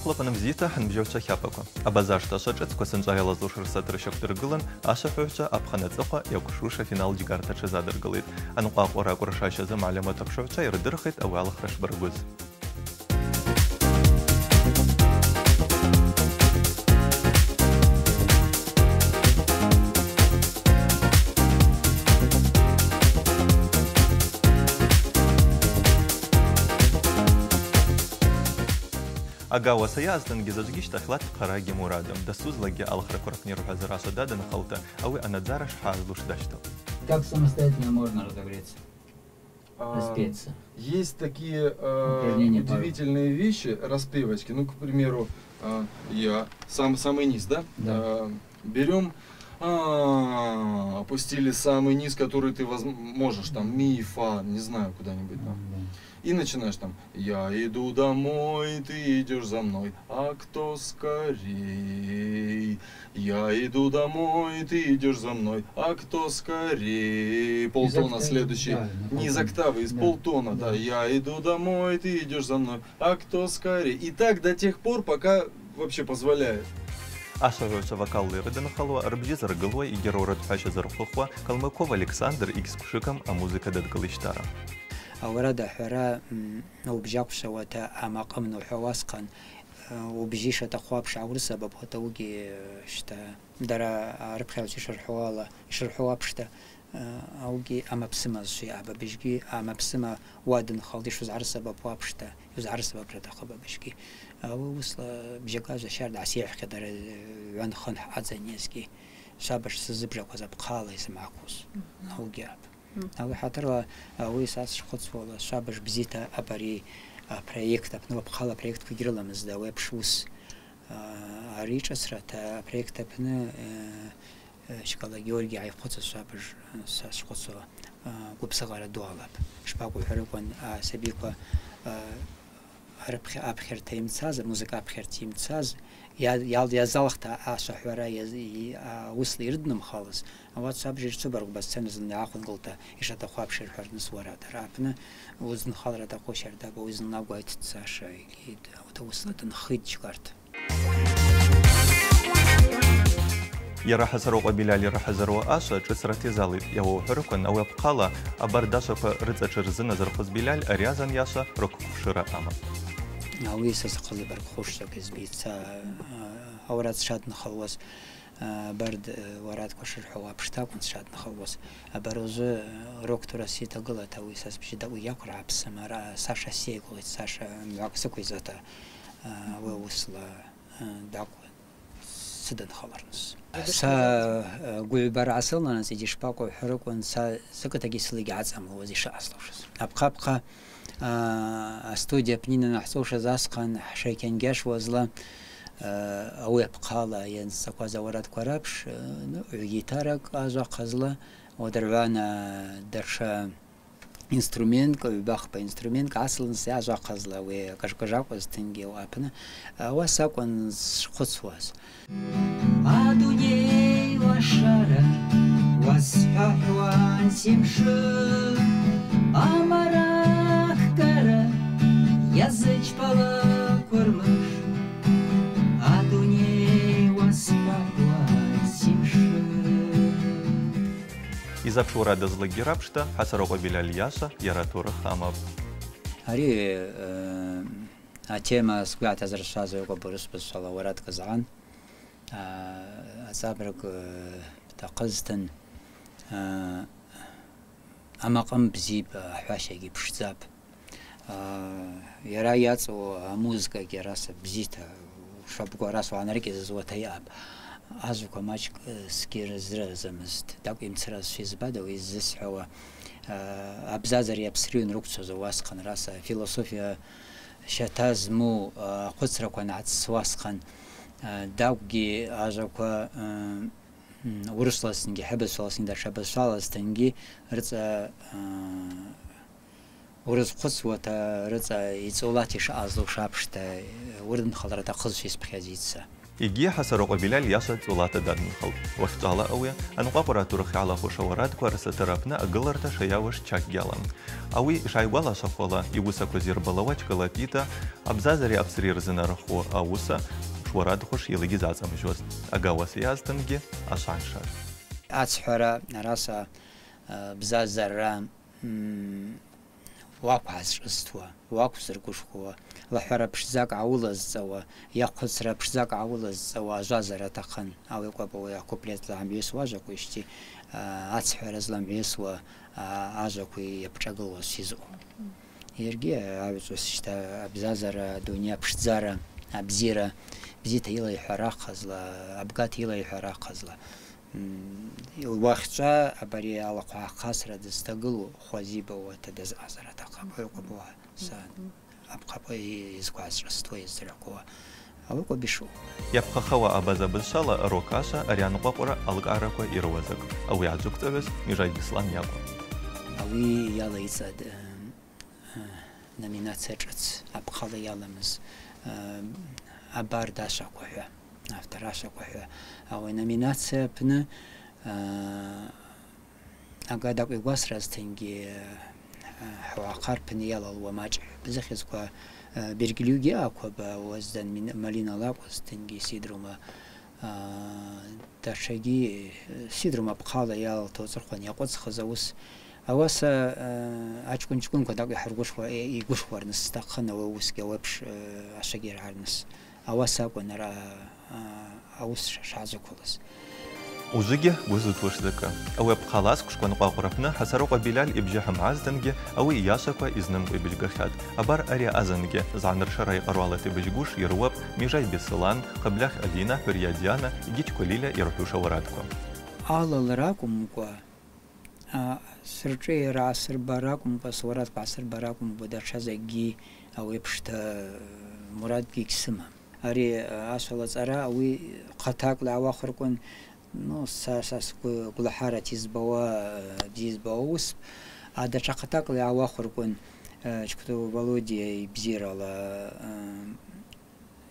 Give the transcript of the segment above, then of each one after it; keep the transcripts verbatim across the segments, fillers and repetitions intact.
Хъвлапны бзита, хӏынбжьагӏвчва хьапаква. Абазашта ашвачӏвыцква сынчӏва йалазлуш рсатыр щаквдыргылын, ашвахӏвыгӏвчва апхъа нацӏыхъва йакӏвшуш афинал джьгарта тшазадыргылитӏ. Анкъвакъвра акӏвршащазы мальамат ахъвшагӏвчва йырдырхитӏ ауи алхра шбаргвыз. Ага, ауаса йаъазтынгьи заджвгьи щтахьлат Хъарагьи Мурада. Дасузлагьи алхраква рапны йырхӏваз раса дадынхалта, ауи анадзара шгӏазлуш дащталтӏ. Как самостоятельно можно разогреться? А, распеться. Есть такие, э, упражнения пару. Удивительные вещи, распевочки. Ну, к примеру, а, я, сам-, самый низ, да? Да. А, берём, а, опустили самый низ, который ты воз-, можешь, там, ми, фа, не знаю, куда-нибудь там. М, да. И начинаешь там: «Я иду домой, ты идёшь за мной, а кто скорей? Я иду домой, ты идёшь за мной, а кто скорей?» Полтона. Из окта-, следующий. Да, на полтона. Не из октавы, из полтона, да. Да. «Я иду домой, ты идёшь за мной, а кто скорей?» И так до тех пор, пока вообще позволяет. Ашвахӏвыгӏвчва вокалла йрыдынхалуа, рыбжьы зыргылуа, йгьи раура дхӏваща зырхъвыхуа Калмыков Александр йгьсквшыкам амузыка дадгылищтара. Ауи арада ахӏвара, м, убжьахъвшауата амакъым анухӏвауа асхъан, э, убжьы йшатахъу апш гӏаурысабапуата, аугьи, э, щта, дара арыпхьагӏвчва йшырхӏвауала, йшырхӏвауа апшта, э, аугьи амапсыма зшви абабыжьгьи, амапсыма уадынхалта йшузгӏарысабапуа апшта, йузгӏарысабапра атахъыпӏ абыжьгьи. Ауи уысла бжьакӏаза щарда асейхӏвхьадара, э, гӏван-хын хӏъадзанизгьи, швабыж сызыбжакваз апхъала йсымгӏаквуз. Мгм. Аугьи апӏ. Мгм. Ауи хӏатырла, ауи са сшхъвыцуала, швабыж бзита абари апроект апны, уапхъала апроектква гьрыламызтӏ, ауи апш уыс. А, ари йшӏысрата апроект апны, э, э, Щкала Георгий гӏайхъвыцуа швабыж, э, са сшхъвыцуала, э, гвыбзыгъара ду алапӏ. Шпакӏву хӏварыквын, асабиква, э, Арыпхьа-, апхьарта йымцаз, амузыка апхьарта йымцаз, йа-, йал-, йазалхта ашвахӏвара йаз-, йи-, а, уысла йрыднымхалыз, ауат швабыж йырцуба ргвба сцена зын йгӏахъвынгылта йшатахъу апш йырхӏварныс уара дара апны, уызынхалра атахъу щардапӏ, ауи зынла гвайт дцаша, йгьи д-, ауат уысла дынхитӏ джьгарта. Йара Хӏасарокъва Билаль йырхӏазыруа ашва шӏыцрата йазалитӏ, йауахвхӏварыквын, ауи апхъала абардашваква рыцӏа тшырзыназырхъвыз Билаль ари азын йашва рокӏвквшира амапӏ. Ауи са сахъазла йбаргхуш закӏ йызбица, а, ауи арат сшадынхалуаз, а, бард, а, уарадква шырхӏвауа апшта акӏвын сшадынхалуаз. Абар ужвы, а, рок турас йатагылата, ауи са сбжьы дакӏвгьи аквыргӏапсзма, ара Саша сейгвалитӏ, Саша мгӏвакӏ сыквизвата, а, ауи уысла, а, дакӏвын. Сыдынхалырныс. Са, э, гвыгӏвбара гӏасылнаныс, йгьи шпакъву хӏварыквын, са закӏытагьи сылагьи гьацӏамлуаз йшаъазлушыз. Апхъапхъа, а, астудия апны йанхӏцӏушыз асхъан хӏшайкьангьашуазла, э, ауи апхъала йанцӏакваз ауарадква рапш, э, ну, гӏвгитаракӏ ажва ахъазла, уадыргӏвана датша инструменткӏ, гӏвбахпа инструменткӏ асылныс йажва ахъазла, ауи акӏыж-кӏыж акӏвызтынгьи, ауи апны, ауаса акӏвын сшхъвыцуаз. Адуней лашара уасхӏвахӏвуан семшын, амара хкара йазычпала квырмыш. Адуней уасхӏвахӏвуан семшын. Йзакӏ шура дазлыгьи рапшта, Хӏасарокъва Билаль йашва йара турых амапӏ. Ари, э, атема сгватаз рсазу йкъвабурыс бызшвала уарадкӏ азгӏан. А, ацӏабракӏ, э, бтахъызтын, э, амакъым бзипӏ, ахӏващагьи пшдзапӏ. А, йара йацӏу амузыкагьи араса бзита, шабгу араса угӏанарыкӏьазызуата йаъапӏ. Ажваква мачӏкӏ, э, сгьырзыразымызтӏ. Тӏакӏв йымцыраз швизбада, ауи йзысхӏвауа, а, абзазари апсри йанрыквцӏуаз ауасхъан араса философия щата зму, а, ахъвыцраква ангӏатсуасхъан, а, тӏакӏвгьи ажваква, а, М, урысла зынгьи, хӏыбызшвала зынгьи, датша бызшвала зынгьи рыцӏа, а, урызхъвыцуата рыцӏа йцӏолата йшаъазлуш апшта, уырдынхалра атахъызшва йызпхьаз йыца. Йгьи Хӏасарокъва Билаль йаша Цӏолата дадынхалтӏ. Уахьчӏвала ауи анкъвакъвра атурых йгӏалахвуш ауарадква рсатыр апны агыларта шайауаш чакьгьи алан. Ауи йшгӏайгвалашвахуала, йуысаква зирбалауа чкалапӏита, абзазари апсри рзынарыху ауыса шуарадхуш йылгьи зацӏамжьуаз. Ага уаса йаъазтынгьи ашваншаз. Ацхӏвара араса, а, бзазара, м, уакв гӏазшӏызтуа, уакв зыргвышхвауа, лахӏвара пшдзакӏ гӏаулазцӏауа, йа хъвыцра пшдзакӏ гӏаулазцӏауа ажвазара атахъын. Ауи акӏвпӏ ауи акуплетла йгӏамгӏвайсуа ажваква йщти, а, ацхӏвара зламгӏвайсуа, а, ажваква йапшӏагылуаз шизу. Йаргьи агӏвычӏвгӏвыс щта абзазара, адуней пшдзара, абзира, бзита йылайхӏвара ахъазла, абгата йылайхӏвара ахъазла. М, уахьчӏва абари алахъвгӏа хъасра дызтагылу хвазибауата дазъазара атахъыпӏ, ауи акӏвпӏ са апхъапӏа йызквазшӏызтуа, йыздырхъуа. Ауи акӏвпӏ йшыу. Йапхъахауа абаза бызшвала Рокаша ари анкъвакъвра алкӏгӏараква йрыуа закӏ. Ауи йгӏаджвыквцӏагӏвыз Межай Беслан йакӏвпӏ. Ауи йалайцӏатӏ, э, номинация шӏыц апхъала йаламыз, э, абар дашваква хӏва, автор ашваква хӏва. Ауи номинация апны, э, ага дакӏвигвасразтынгьи, э, хӏвахъарпны йалалуа мачӏ бзыхьызква, э, бергьльугьи акваба уаздан мин-, Малинала акӏвызтынгьи Сидрума, а, датшагьи, э, Сидрума апхъала йалалта уацӏыхъван йакъвыцӏхыз ауыс. Ауаса, э, ачкӏвын-чкӏвынква дакӏвихӏыргвышхва-, э, йгвышхварныс стахъын, ауи уысгьи ауи апш, э, ашвагьи йыргӏарныс. Ауаса акӏвын ара, а, ауыс ш-, шгӏаджвыквылыз. Ужвыгьи гвы зутуаш закӏы. Ауи апхъала асквшква анкъвакъвра апны Хӏасарокъва Билаль йбжьы хӏымгӏазтынгьи, ауи йашаква йызнымкъва йбыжьгахьатӏ. Абар ари азынгьи, згӏаныршара йкъару алата йбыжьгуш йрыуапӏ Межай Беслан, Хъаблах Алина, Хӏвырия Диана йгьи Чква Лиля йырхӏвуш ауарадква. Алалра акӏвымкӏва, а, сыршӏыйара асырбара акӏвымкӏва, суарадква асырбара акӏвымкӏва, датша закӏгьи ауи апшта, э, мурадгьи гьсымам. Ари, э, ашвала цӏара ауи хъатакӏла йгӏауахвырквын, ну, са, са сгвы-, гвлахӏарата йызбауа, э, бзи йызбауа уыспӏ. А датша хъатакӏла йгӏауахвырквын, э, Чквтӏу Володя йбзирала, э,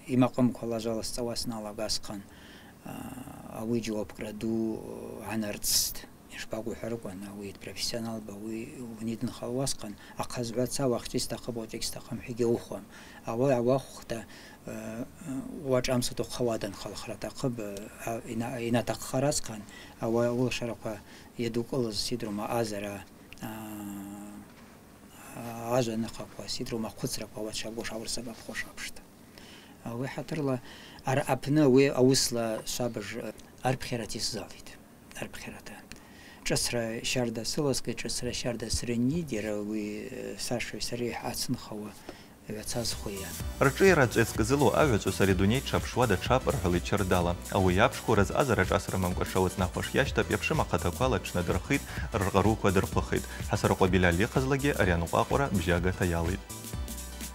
ймакъымквала ажвала сцӏауа сналагасхъан, а, ауи джьауапкъра ду, а, гӏанарцӏстӏ. Йшпагу хӏварыкван, ауи профессионалпӏ, ауи уни дынхалуасхъан, ахъазгӏваца уахьчӏви стахъыпӏ, уачӏвигьи стахъым хӏва гьаухуам. Ауи ауахвхта, а, уачӏвамсуа тухъ ауадан халхра атахъыпӏ, а, йна-, йнатахъхара асхъан, ауи ауылшараква йадукӏылыз Сидрума азара, а, ажва ныхъаква, Сидрума хъвыцраква уачӏвагваш ауырсабапхуш апшта. Ауи хӏатырла ар-, апны ауи ауысла швабыж, э, арпхьарата йсзалитӏ. Арпхьарата. Шӏыцра щарда сыласкӏы, шӏыцра щарда срынйитӏ, йара ауи, э, Сашеи сареи хӏацынхауа гӏваца зхвыйа. Ршӏыйара чӏвецкӏ зылу агӏвычӏвгӏвыс ари дуней тшапшуа датшапӏ, рхӏвалитӏ щардала. Ауи йапшху рызъазара шӏасрмамкӏва шауацӏнахуаш йащтапӏ, йапшым ахъатаквала тшнадырхитӏ, рыркъаруква дырхъвыхитӏ. Хӏасарокъва Билаль йыхъазлагьи ари анкъвакъвра бжьагата йалитӏ.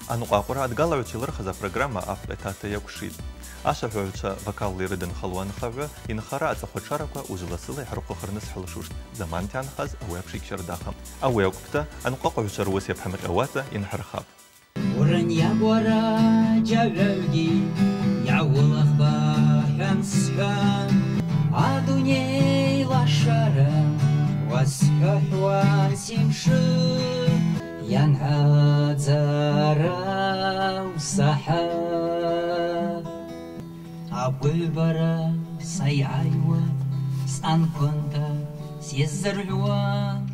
Анкъвакъвра адгалагӏвчва йлырхыз апрограмма акъвтата йакӏвшитӏ. Ашвагӏвчва вокалла йрыдынхалуа анхагӏвы йынхара ацӏахвачараква ужвласыла йхӏырхъвыхырныс хӏалшуштӏ, заманта йгӏанхаз ауи апшыгь щардахъын. Ауи акӏвпӏта, анкъвакъвгӏвчва руыс йапхьанкъьауата йынхӏырхапӏ. Урын йагвара джагӏвалгьи йгӏауылахпа хӏван схӏван, адуней лашара уасхӏвахӏвуан симшы. Йангӏадзара усахӏат агвыгӏвбара сайгӏайуа, сцӏанкванда сйыззыргӏвуан